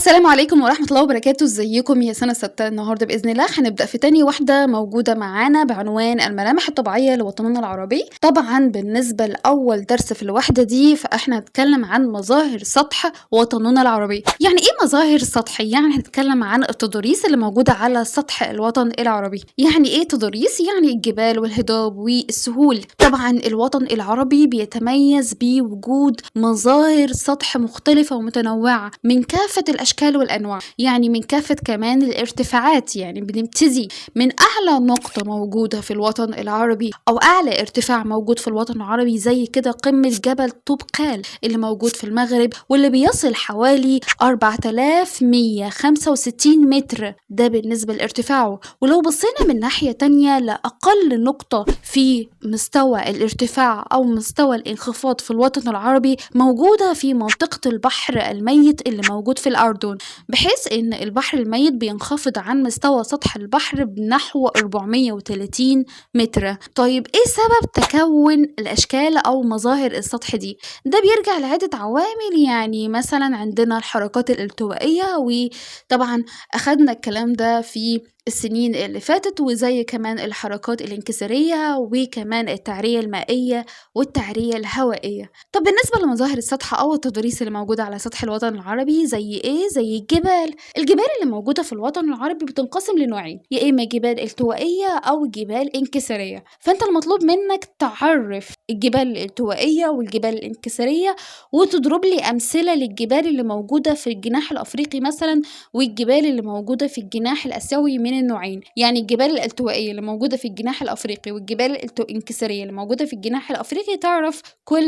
السلام عليكم ورحمة الله وبركاته. ازيكم يا سنة ستة؟ النهاردة بإذن الله هنبدأ في تاني واحدة موجودة معانا بعنوان الملامح الطبيعية لوطننا العربي. طبعا بالنسبة لأول درس في الوحدة دي فاحنا هنتكلم عن مظاهر سطح وطننا العربي. يعني ايه مظاهر سطح؟ يعني هنتكلم عن التضاريس اللي موجودة على سطح الوطن العربي. يعني ايه تضاريس؟ يعني الجبال والهضاب والسهول. طبعا الوطن العربي بيتميز بوجود مظاهر سطح مختلفة ومتنوعة من كافة الأشكال والأنواع، يعني من كافة كمان الارتفاعات. يعني بنبتدي من أعلى نقطة موجودة في الوطن العربي أو أعلى ارتفاع موجود في الوطن العربي، زي كده قمة جبل طوبقال اللي موجود في المغرب واللي بيصل حوالي 4165 متر، ده بالنسبة لارتفاعه. ولو بصينا من ناحية تانية لأقل نقطة في مستوى الارتفاع أو مستوى الانخفاض في الوطن العربي موجودة في منطقة البحر الميت اللي موجود في الأردن، بحيث إن البحر الميت بينخفض عن مستوى سطح البحر بنحو 430 متر. طيب إيه سبب تكون الأشكال أو مظاهر السطح دي؟ ده بيرجع لعدة عوامل، يعني مثلا عندنا الحركات الالتوائية، وطبعا أخدنا الكلام ده في السنين اللي فاتت، وزي كمان الحركات الانكسارية وكمان التعرية المائية والتعرية الهوائية. طب بالنسبة لمظاهر السطح أو التضاريس اللي موجودة على سطح الوطن العربي زي إيه؟ زي الجبال. الجبال اللي موجودة في الوطن العربي بتنقسم لنوعين، يا إما جبال التوائية أو جبال انكسارية. فأنت المطلوب منك تعرف الجبال الالتوائية والجبال الانكسارية وتضرب لي أمثلة للجبال اللي موجودة في الجناح الأفريقي مثلا والجبال اللي موجودة في الجناح الآسيوي من النوعين. يعني الجبال الالتوائية اللي موجودة في الجناح الأفريقي والجبال الانكسارية اللي موجودة في الجناح الأفريقي، تعرف كل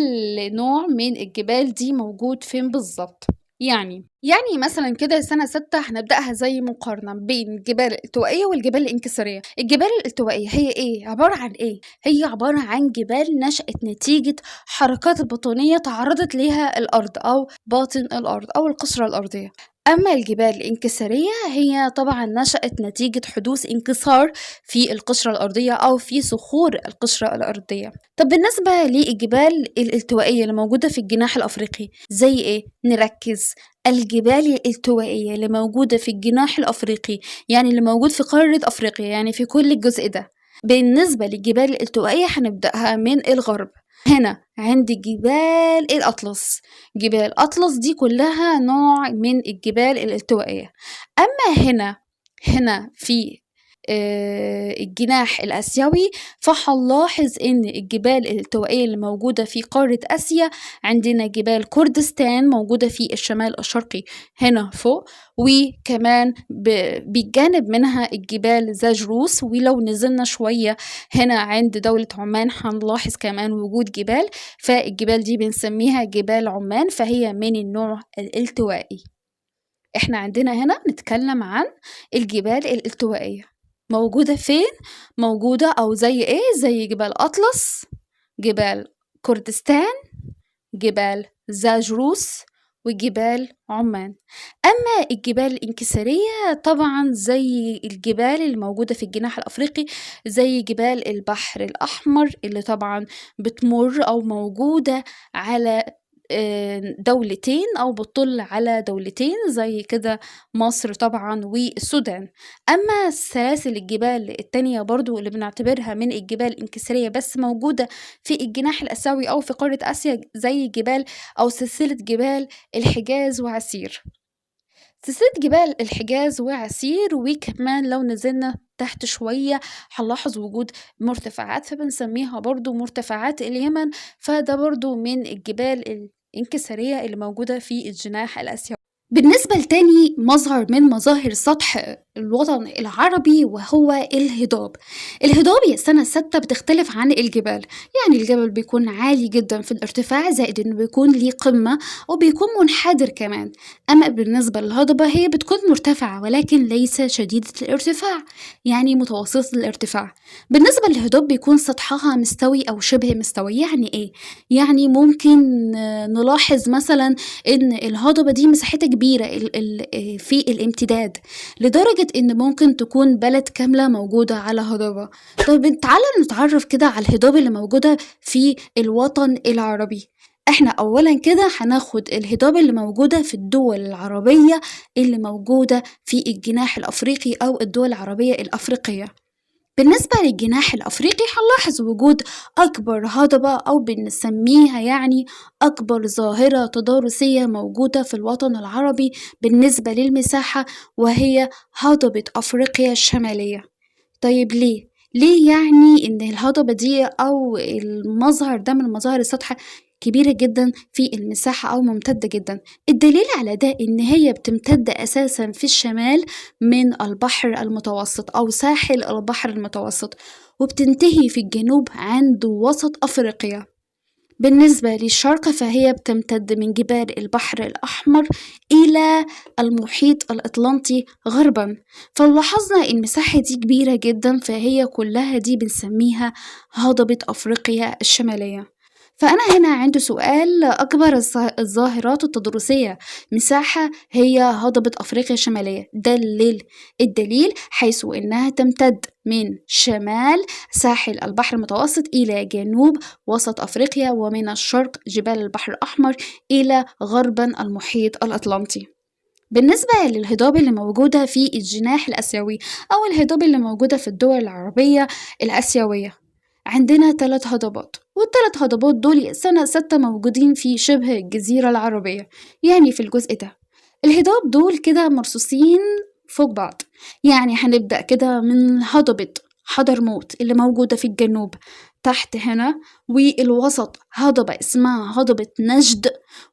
نوع من الجبال دي موجود فين بالظبط. يعني مثلا كده سنة ستة هنبدأها زي مقارنة بين الجبال الالتوائية والجبال الانكسارية. الجبال الالتوائية هي ايه؟ عبارة عن ايه؟ هي عبارة عن جبال نشأت نتيجة حركات بطونية تعرضت ليها الأرض أو باطن الأرض أو القشرة الأرضية. أما الجبال الانكسارية هي طبعا نشأت نتيجة حدوث انكسار في القشرة الأرضية أو في صخور القشرة الأرضية. طب بالنسبة للجبال الالتوائية اللي موجودة في الجناح الأفريقي زي إيه؟ نركز، الجبال الالتوائية اللي موجودة في الجناح الأفريقي، يعني اللي موجود في قارة أفريقيا، يعني في كل الجزء ده. بالنسبة للجبال الالتوائية هنبدأها من الغرب. هنا عند جبال الأطلس، جبال أطلس دي كلها نوع من الجبال الالتوائية. أما هنا في الجناح الآسيوي فهنلاحظ إن الجبال الالتوائية اللي موجودة في قارة آسيا، عندنا جبال كردستان موجودة في الشمال الشرقي هنا فوق، وكمان بالجانب منها الجبال زاجروس. ولو نزلنا شوية هنا عند دولة عمان هنلاحظ كمان وجود جبال، فالجبال دي بنسميها جبال عمان، فهي من النوع الالتوائي. احنا عندنا هنا نتكلم عن الجبال الالتوائية موجودة فين؟ موجودة أو زي إيه؟ زي جبال أطلس، جبال كردستان، جبال زاجروس، وجبال عمان. أما الجبال الانكسارية طبعا زي الجبال الموجودة في الجناح الأفريقي، زي جبال البحر الأحمر اللي طبعا بتمر أو موجودة على دولتين أو بتطل على دولتين زي كده مصر طبعا والسودان. أما سلاسل الجبال التانية برضو اللي بنعتبرها من الجبال الانكسارية بس موجودة في الجناح الآسيوي أو في قارة آسيا، زي جبال أو سلسلة جبال الحجاز وعسير. سلسلة جبال الحجاز وعسير. وكمان لو نزلنا تحت شوية هنلاحظ وجود مرتفعات، فبنسميها برضو مرتفعات اليمن، فده برضو من الجبال الانكسارية اللي موجودة في الجناح الآسيوي. بالنسبة لتاني مظهر من مظاهر سطح الوطن العربي وهو الهضاب. الهضاب يا سنة ستة بتختلف عن الجبال، يعني الجبل بيكون عالي جدا في الارتفاع، زائد انه بيكون ليه قمة وبيكون منحدر كمان. اما بالنسبة للهضبة هي بتكون مرتفعة ولكن ليس شديدة الارتفاع، يعني متوسطة الارتفاع. بالنسبة للهضاب بيكون سطحها مستوي او شبه مستوي. يعني ايه؟ يعني ممكن نلاحظ مثلا ان الهضبة دي مساحتها كبيرة في الامتداد، لدرجة ان ممكن تكون بلد كاملة موجودة على هضبة. طيب تعالى نتعرف كده على الهضاب اللي موجودة في الوطن العربي. احنا أولا كده هناخد الهضاب اللي موجودة في الدول العربية اللي موجودة في الجناح الأفريقي أو الدول العربية الأفريقية. بالنسبة للجناح الأفريقي هنلاحظ وجود أكبر هضبة أو بنسميها يعني أكبر ظاهرة تضاريسية موجودة في الوطن العربي بالنسبة للمساحة، وهي هضبة أفريقيا الشمالية. طيب ليه؟ ليه يعني إن الهضبة دي أو المظهر ده من مظاهر السطح كبيرة جدا في المساحة أو ممتدة جدا؟ الدليل على ده إن هي بتمتد أساسا في الشمال من البحر المتوسط أو ساحل البحر المتوسط، وبتنتهي في الجنوب عند وسط أفريقيا. بالنسبة للشرق فهي بتمتد من جبال البحر الأحمر إلى المحيط الأطلنطي غربا. فلاحظنا المساحة دي كبيرة جدا، فهي كلها دي بنسميها هضبة أفريقيا الشمالية. فأنا هنا عندي سؤال، أكبر الظاهرات التضاريسية مساحة هي هضبة أفريقيا الشمالية، دلل. الدليل حيث إنها تمتد من شمال ساحل البحر المتوسط إلى جنوب وسط أفريقيا، ومن الشرق جبال البحر الأحمر إلى غربا المحيط الأطلنطي. بالنسبة للهضاب اللي موجودة في الجناح الآسيوي أو الهضاب اللي موجودة في الدول العربية الآسيوية، عندنا 3 هضبات، والثلاث هضبات دول سنة 6 موجودين في شبه الجزيرة العربية، يعني في الجزء ده. الهضاب دول كده مرصوصين فوق بعض، يعني هنبدأ كده من هضبة حضرموت اللي موجودة في الجنوب تحت هنا، والوسط هضبة اسمها هضبة نجد،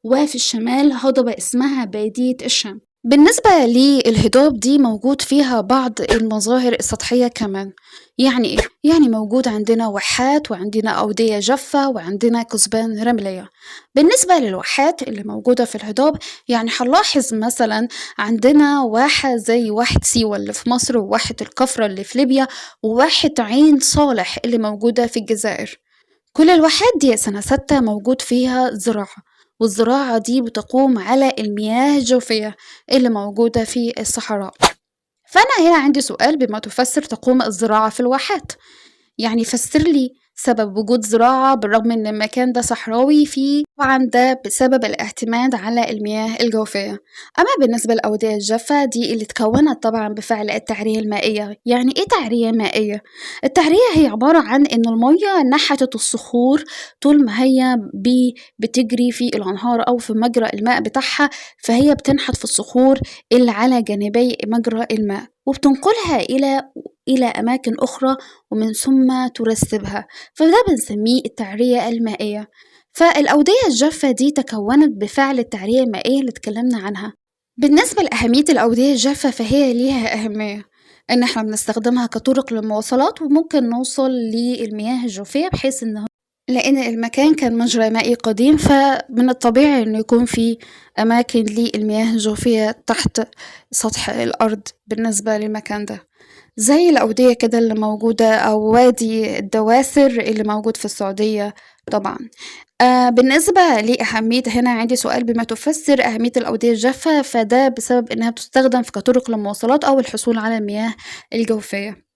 وفي الشمال هضبة اسمها بادية الشام. بالنسبة للهضاب دي موجود فيها بعض المظاهر السطحية كمان. يعني إيه؟ يعني موجود عندنا واحات، وعندنا أودية جافة، وعندنا كثبان رملية. بالنسبة للواحات اللي موجودة في الهضاب، يعني هنلاحظ مثلا عندنا واحة زي واحة سيوة اللي في مصر، وواحة الكفرة اللي في ليبيا، وواحة عين صالح اللي موجودة في الجزائر. كل الواحات دي سنة 6 موجود فيها زراعة، والزراعة دي بتقوم على المياه الجوفية اللي موجودة في الصحراء. فأنا هنا عندي سؤال، بما تفسر تقوم الزراعة في الواحات؟ يعني فسر لي سبب وجود زراعة بالرغم إن المكان ده صحراوي فيه، طبعا ده بسبب الاعتماد على المياه الجوفية. أما بالنسبة للأودية الجافة دي اللي اتكونت طبعا بفعل التعرية المائية. يعني إيه تعرية مائية؟ التعرية هي عبارة عن إن المية نحتت الصخور طول ما هي بتجري في الأنهار أو في مجرى الماء بتاعها، فهي بتنحت في الصخور اللي على جانبي مجرى الماء وبتنقلها إلى أماكن أخرى، ومن ثم ترسبها، فده بنسميه التعرية المائية. فالأودية الجافة دي تكونت بفعل التعرية المائية اللي اتكلمنا عنها. بالنسبة لأهمية الأودية الجافة فهي ليها أهمية إن احنا بنستخدمها كطرق للمواصلات، وممكن نوصل للمياه الجوفية بحيث إن لأن المكان كان مجرى مائي قديم، فمن الطبيعي إنه يكون في أماكن للمياه الجوفية تحت سطح الأرض بالنسبة للمكان ده، زي الأودية كده اللي موجودة أو وادي الدواسر اللي موجود في السعودية طبعا. بالنسبة لأهمية، هنا عندي سؤال، بما تفسر أهمية الأودية الجافة؟ فده بسبب إنها بتستخدم في كطرق للمواصلات أو الحصول على المياه الجوفية.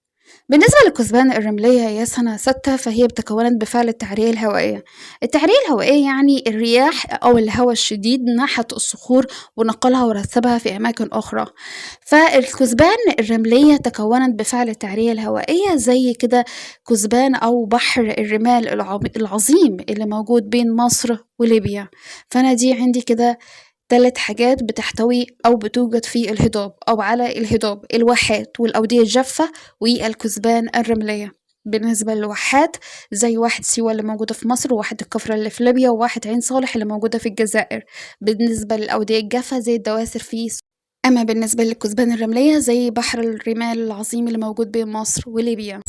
بالنسبة للكثبان الرملية يا سنة 6 فهي تكونت بفعل التعرية الهوائية. التعرية الهوائية يعني الرياح أو الهواء الشديد نحت الصخور ونقلها ورسبها في أماكن أخرى. فالكثبان الرملية تكونت بفعل التعرية الهوائية، زي كده كثبان أو بحر الرمال العظيم اللي موجود بين مصر وليبيا. فأنا دي عندي كده 3 حاجات بتحتوي أو بتوجد في الهضاب أو على الهضاب: الواحات والأودية الجافة والكثبان الرملية. بالنسبة للواحات زي واحة سيوة اللي موجودة في مصر، وواحة الكفرة اللي في ليبيا، وواحة عين صالح اللي موجودة في الجزائر. بالنسبة للأودية الجافة زي الدواسر في أما بالنسبة للكثبان الرملية زي بحر الرمال العظيم اللي موجود بين مصر وليبيا.